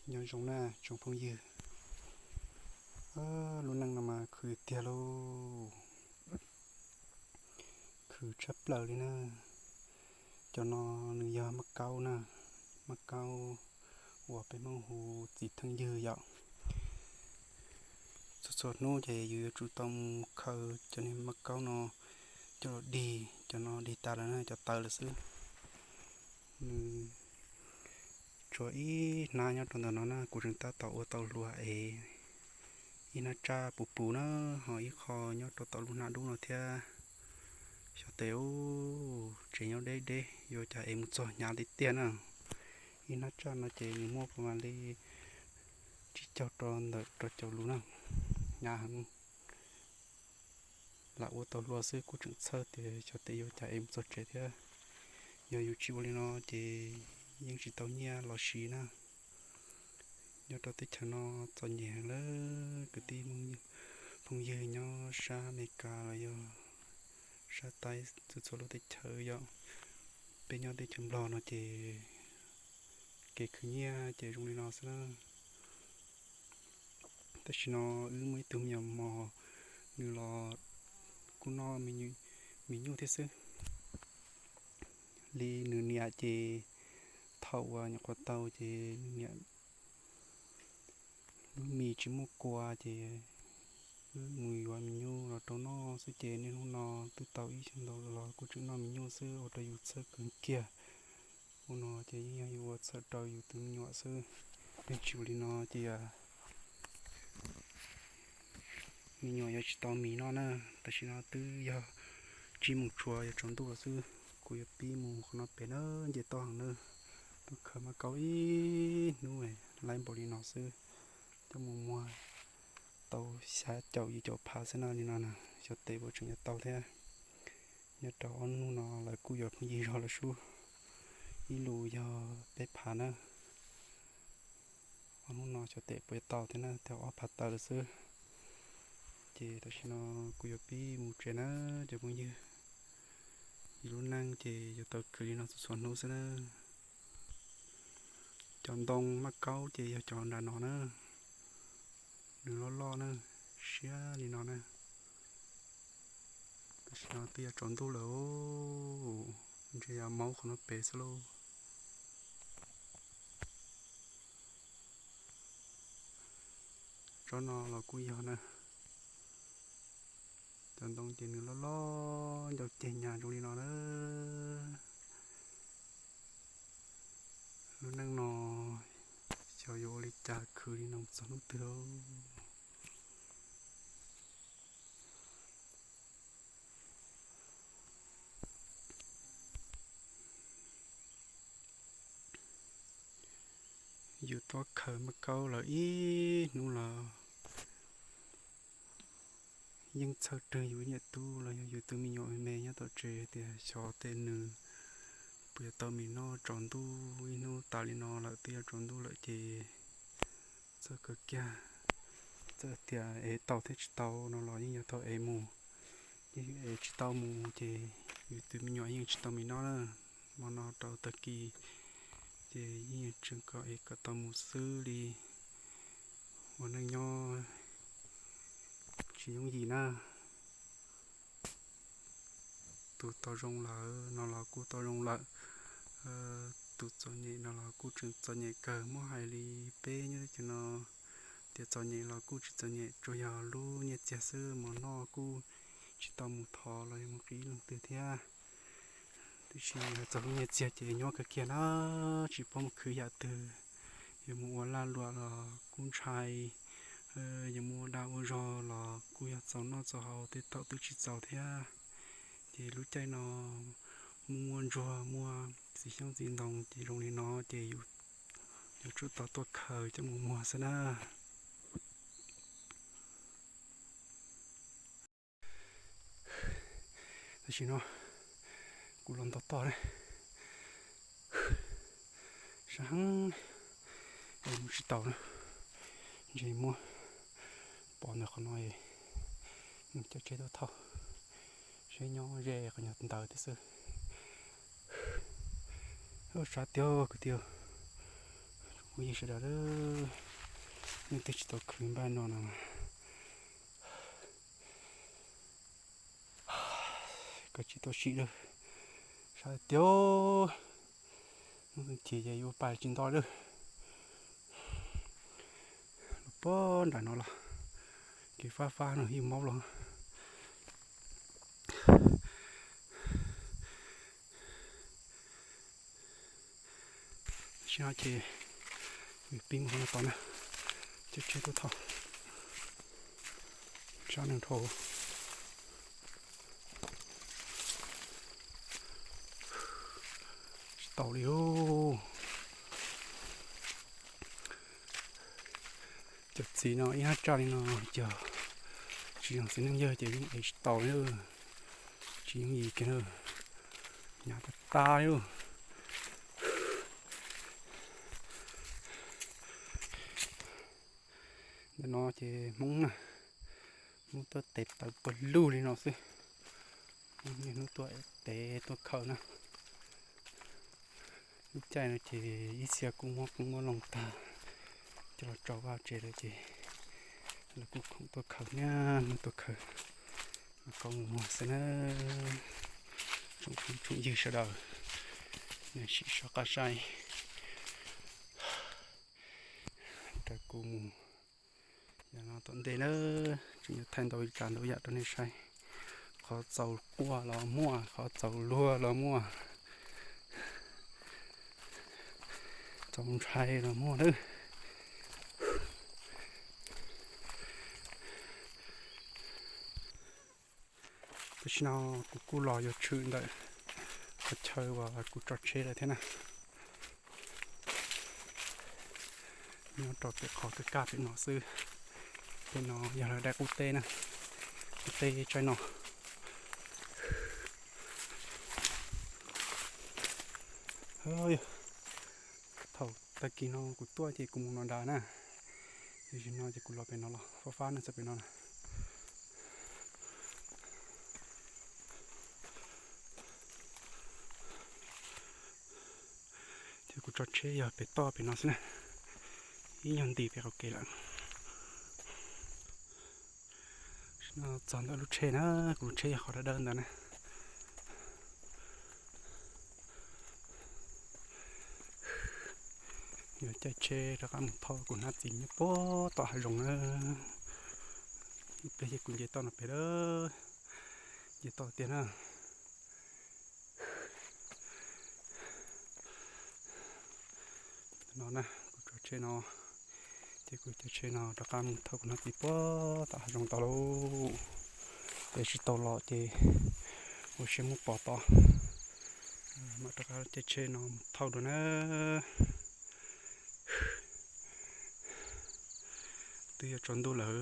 Nyob zoo na tsoom phooj ywg, lub neej no mas khwv tiag lauj, khwv tshaj plaws li na. Cov no nws yog maj kaub na, maj kaub uas peb Hmoob hu txiv theej ywg yom. Txhua txhua hnub ces yus yuav tsum tau mus khaws cov niag maj kaub no coj los dig, cov no dig tas lawm na, cov tawv lawm xwb. Nws tshuav ib hnab nyob rau ntawm no na, kuv tseem tab tom ua tau hlua es ib hnab tsaj puv puv na, ho ib qho nyob rau tom lub hnab dub no thiab. Xyov tes ub, tsev nyob deb deb, yuav cas es mus txog hnyav tiag tiag na. Ib hnab tsaj no ces nws muaj pas mas li tsib caug rau ntawm rau caum lus na, hnyav heev. Lam ua tau hlua xwb kuj tseem txhawj tias xyov tes yuav cas es mus txog tsev thiab. Yog yus tsis ua li no ces yeej tsis tau nyiaj los siv na. Nyob rau teb chaws no txom nyem heev lawm kwv tij phooj ywg nyob sab Amelikas los yog sab Thaib txhua txhua lub teb chaws yom. Peb nyob teb chaws Nplog no ces kev khwv nyiaj ces zoo li no xwb na. Tam sim no wb muaj ib tug me nyuam mos, nws los kuj noj mis nyuj thiab xwb. Li nws niam ces thaum uas nyuam qhuav tau ces nws niam lub mis tsis muaj kua ces wb mus yuav mis nyuj los rau noj xwb ces niaj hnub no twb tau ib xyoo ntau los kuj tseem noj mis nyuj xwb, ua rau yus txhawj kawg kiag. Ua no ces yeej yog yus ua txhawj rau yus tus me nyuam xwb. Yog tsis ua li no ces me nyuam yuav tsis tau mis noj na. Tam sim no twb yog tsib moos tshua yuav tsaus ntuj lawm xwb, kuv yuav pib mus qhov no pem na, nce toj heev na. Tuaj khaws maj kaub ib hnub laib npaum li no xwb, coj mus muag tau xya caum yim caum phav xwb na li no na, xyov tes puas tseem yuav tau thiab. Nyob rau ob hnub no lawv kuj yuav phooj ywg zog lawm sub, ib lus yog peb phav na. Ob hnub no xyov tes puas yuav tau thiab na, tau ob phav tawm lawm xwb. Ces tam sim no kuv yuav pib mus tsev na cov phooj ywg. Yus lub neej ces yuav tau khwv li no txhua txhua hnub xwb na. Cov ntoo maj kaub ces yog cov nram no na, nws loj loj na, siab li no na. Tam sim no twb yuav tsaus ntuj lawm, ntshe yuav maub qhov no pem xwb lauj. Tsob no los kuj yog na, cov ntoo ces nws loj loj ncau ceg nyas zoo li no na. Lub neej no xyov yuav ua li cas khwv li no mus txog hnub twg lauj. Yus tuaj khaws maj kaub lawm ib hnub los yeej txhawj rwg yus ib niam tub los yog yus tus me nyuam me me nyob tom tsev tias xyov tes nws puas yuav tau mis noj tsaus ntuj. Ib hnub tas li no lawm twb yuav tsaus ntuj lawm ces txhawj kawg kiag. Txawm tias ev tau thiab tsis tau no los yeej yog thaum ev mus, yeej yog ev tsis tau mus ces yus tus me nyuam yeej tsis tau mis noj na. Hmo no rau tag kis ces yeej yog tseem kom ev kom tau mus xwb li. Ua neej nyob tsis yooj yim na. Tus tau zoo lawm no los kuj tau zoo lawm, tus txom nyem no los kuj tseem txom nyem kawg. Muab hais li peb nyob teb chaws no tias txom nyem los kuj tsis txom nyem, tsuas yog lub nyiaj txiag xwb, mov noj kuj tsis tau mus thov los yog mus qhib leej twg thiab. Tiam sis hais txog lub nyiaj txiag ces nyob kawg kiag na, tsis paub mus khwv yam twg. Yuav mus ua lag luam los kuj ntshai, yuav mus ua dag ua zog los kuj yog txaus noj txaus haus tej thaum twb tsis txaus thiab. Ces lub caij no muaj muaj ntsuag muaj txiv xyoob txiv ntoo ces zoo li no ces yus yuav tsum tau tuaj khaws coj mus muag xwb na. Tam sim no kuv los ntaus toj na, sab heev, es mus tsis taus na. Ntshe muab pov ntawm qhov no, mus caij tsheb tuaj thauj, seb nyob ze qhov nyuag ntawd thiab xwb. Sab tiag kwv tij, Yog sawv daws, nej twb tsis tau khwv npaj no no, koj tsis tau sim lawm, sab tiag, ces yuav pais tsis nto lawm. Los puag nram no los, kev fab fab no ib maub los. Tam sim no ces pib mus no tom na, caij tsheb tuaj thauj, sab neeg dhau tsis tau li os. Cov txiv no ib hnab tsaj li no, cov tsis yog txiv neej yawg ces yeej ev tsis tau li, tsis yooj yim kiag na, hnyav tag tag li. Ntawm no ces Hmoob na, Hmoob tuaj tev taws puag lug li no xwb. Niaj hnub tuaj tev tuaj khaws na. Lub caij no ces ib txhia kuj muab qoob muab loo tag coj los tso vaj tsev lawm ces lawv kuj khoom tuaj khaws, niaj hnub tuaj khaws. Koob mus muag xwb na, tsoom phooj tsoom ywg sawv daws, nej sim soj qab saib. Raws kuv mus yav no tom ntej na, tseem yuav thaij ntau cas ntau yam rau nej saib. Qhov txaus quaj los muaj, qhov txaus luag los muaj, txaus ntshai los muaj na. Tam sim no kuv kuj los yuav tshwm ntawm qhov chaw uas kuv tso tsheb lawm thiab na. Nyob rau pem qhov kaj kaj pem no xwb. Pem no yog lawv daim qub teb na, qub teb tsaib no. Thaum tag kis no kuv tuaj ces kuv mus no nrad na, tam sim no ces kuv los pem no los fab fab no txog pem no na. Ces kuv tso tsheb yog pem toj pem no xwb na, ib nyuag nti pem qaum kev lawm. Txog ntawm lub tsheb na, kuv lub tsheb yog qhov dawb dawb ntawd na. Yuav caij tsheb rov qab mus thauj kuv hnab txiv nyob puag tom hav zoov na. Ib pliag ces kuv nce toj no pem lawm, nce toj tiag na. No na, kuv tso tsheb no, ces kuv caij tsheb no rov qab mus thauj kuv hnab txiv puag tom hav zoov tod lauj. Peb tsis tau los ces ua siab muab pov tod, mam rov qab caij tsheb no mus thauj dua na. Twb yuav tsaus ntuj lawm.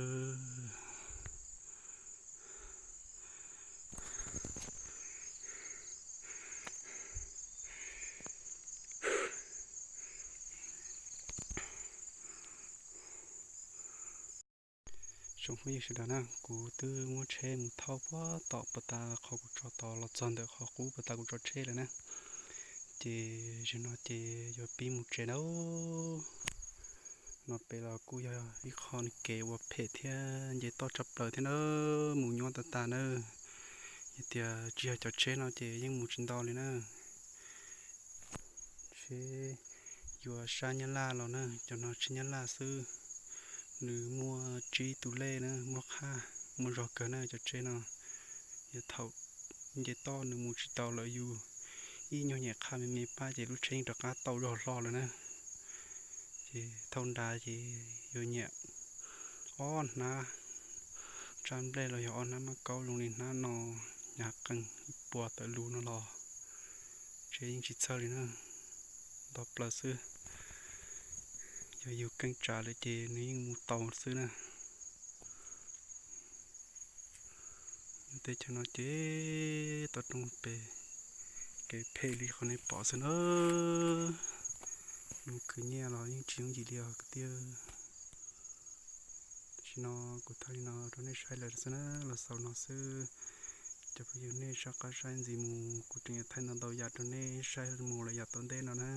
Tsoom phooj ywg sawv daws na, kuv twb muab tsheb mus thauj puag tom puag ta qhov kuv tso tod los txog ntawm qhov qub puag ta kuv tso tsheb lawm na. Ces zaum no ces yuav pib mus tsev na. No pem los kuj yog ib qho kev uas phem thiab nce toj tshaj plaws thiab na, mus nyuaj tag tag na. Yog tias tsis yog cov tsheb no ces yeej mus tsis nto li na. Tsheb yuav sab Nyab Laj los na, cov no tsheb Nyab Laj xwb. Nws muaj tsib tus lej na, muaj qhaj, muaj zog kawg na cov tsheb no. Yog thaum nce toj nws mus tsis tau lawm yus ib nyuag nyem qhaj me me pab ces lub tsheb yeej rov qab tau zog hlo lawm na. Ces thauj nrad ces yuav nyiam ob hnab, tsab nplej los yog ob hnab maj kaub zoo li hnab no, hnyav qees ib puas tawm lus no los tsheb yeej tsis txhawj li na, nto plaws xwb. Yog yus keej tsav lawm ces nws yeej mus tau xwb na. Teb chaws no ces toj roob pem kev phem li qhov nej pom xwb na. Mus khwv nyiaj los yeej tsis yooj yim li os kwv tij. Tam sim no kuv thaij li no rau nej saib lawm xwb na, los xaus no xwb. Cov phooj ywg nej soj qab saib ntxiv mus, kuv tseem yuav thaij ntau ntau yam rau nej saib mus lawm yav tom ntej no na.